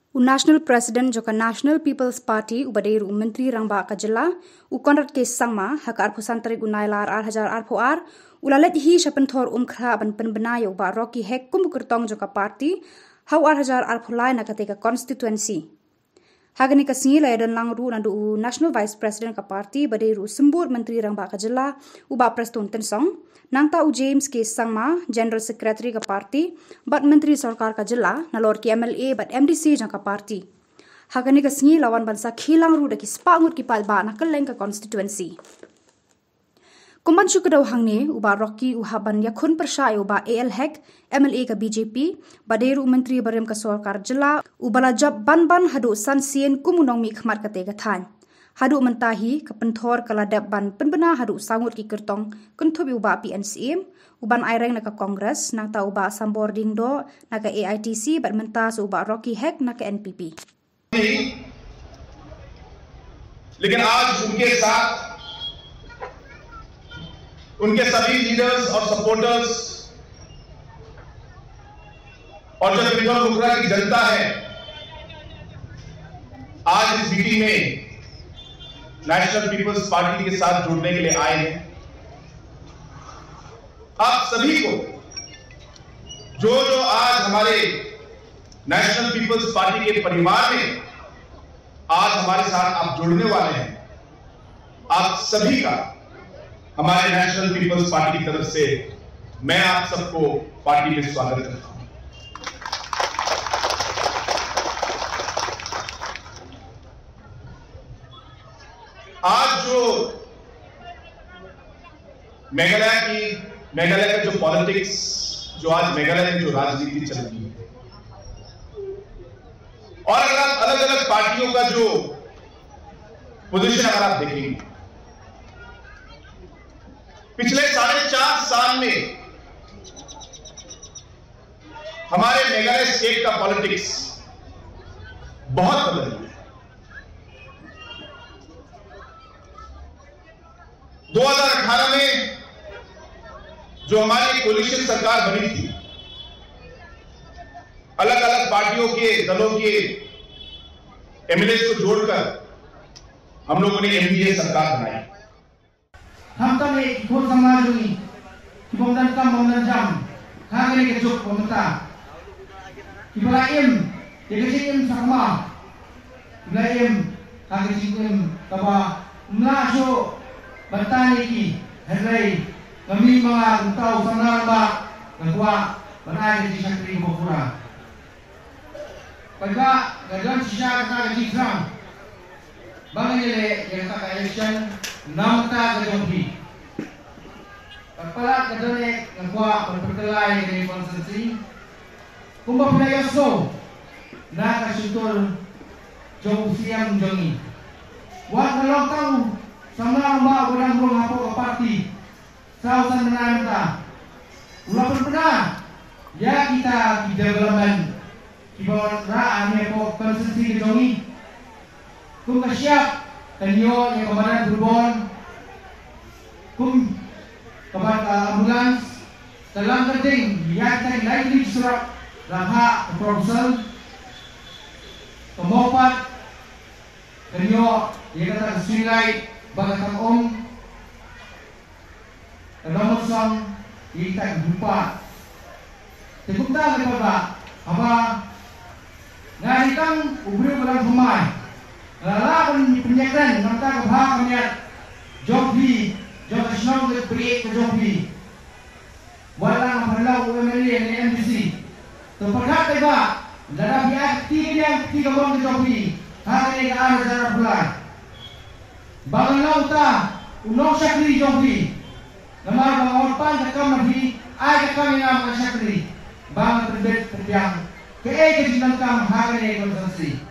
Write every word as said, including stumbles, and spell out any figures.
U National President jong ka National People's Party uba dei ruh u Myntri Rangbah ka jylla, u Conrad K Sangma, ha ka arphew san tarik u Nailar ar hajar arphew ar, u la leit hi sha pynthor Umkhrah ban pynbna ïa u Bah Rocky Hek kum u kyrtong jong ka party ha u ar hajar arphew lai na katei ka constituency. Ha kane ka sngi la ïadon lang ruh naduh u National Vice President ka party ba dei ruh u Symbud Myntri Rangbah ka jylla, u Bah Prestone Tynsong, nangta u James K Sangma, General Secretary ka party, bad Myntri Sorkar ka jylla, nalor ki M L A bad M D C jong ka party. Ha kane ka sngi la wan ban sakhi lang ruh da ki spah ngut ki paidbah na kylleng ka constituency. Kum ban shu kdew hangne, u Bah Rocky u hap ban ïakhun pyrshah ïa u Bah A L Hek, M L A ka B J P, ba dei ruh u Myntri barim ka Sorkar jylla, uba la jop ban ban haduh san sien kum u nongmihkhmat katei ka thaiñ. Haduh mynta hi, ka pynthor ka la dep ban pynbna haduh saw ngut ki kyrtong, kynthup ïa u Bah P N Syiem, u Bah Aireng na ka Congress, nangta u Bah Sambor Diengdoh na ka A I T C, bad mynta sa u Bah Rocky Hek na ka N P P. नहीं, लेकिन आज उनके साथ उनके सभी लीडर्स और सपोर्टर्स और जो पिंपल मुखड़ा की जनता है, आज इस मीटिंग में नेशनल पीपल्स पार्टी के साथ जुड़ने के लिए आए हैं। आप सभी को, जो जो आज हमारे नेशनल पीपल्स पार्टी के परिवार में आज हमारे साथ आप जुड़ने वाले हैं, आप सभी का हमारे नेशनल पीपल्स पार्टी की तरफ से मैं आप सबको पार्टी में स्वागत करता हूं। आज जो मेघालय की, मेघालय का जो पॉलिटिक्स, जो आज मेघालय में जो राजनीति चल रही है, और अगर आप अलग-अलग पार्टियों का जो पोजीशन अगर आप देखेंगे, पिछले साढ़े चार साल में हमारे मेघालय स्टेट का पॉलिटिक्स बहुत बदल गया है। दो हज़ार अठारह में जो हमारी कोलिशन सरकार बनी थी, अलग-अलग पार्टियों के, दलों के एमएलए को जोड़कर हम लोगों ने एनडीए सरकार बनाई। Khamtam eh ki khun samla jong ngi, ki bym donkam bym donjam ha kane ka juk ba mynta, kiba la im ïa ka jingim sakma, kiba la im ha ka jingim kaba ym lah shuh ban tan ïa ki. Hynrei nga mih ma nga kumta u samla rangbah, nga kwah ban ai ka jingshakri kaba pura. Paidbah, nga don shisha kata ka jingthrang ba ngan ïaleh ïa kata ka election na ka bynta ka jong phi. Bad palat nga don eh, nga kwah ban pynkylla ïa kane ka constituency kumba phi la ïohsngew na ka shyntur jong u Siem jong ngi. Wat nga long tang u samla rangbah uba dang rung hapoh ka party saw san bnai mynta, u la pynbna ïa kita ki development kiba wanrah hangne hapoh ka constituency ka jong ngi. Kum ka shyiap, kan ïoh ïa ka madan football, kum kaba ka ambulance, ka lam ka ding ïa kita ki lai tylli ki surok, la phah ka proposal, ka mawpat, kan ïoh ïa kata ka street light bad ka tang um. Ka Norman Song ïa kita ki bumpa. Te kumta ka paidbah, haba nga dei tang u briew ba dang thymmai, nga la lah ban pynïakren na ka bynta ka bha ka miat jong phi, jong ka shnong ka bri ka jong phi. Wat la nga pynlong u M L A ne M D C, to paidbah, lada phi ai ka kti ka diang ka kti ka mon ka jong phi ha kane ka ar hajar arphew lai, ba ngan long uta u nongshakri jong phi. Namar ba nga wan pan ka kam na phi, ai ka kam ïa nga ban shakri, ba ngan pynbit pynbiang kaei ka jingdonkam ha kane ka constituency.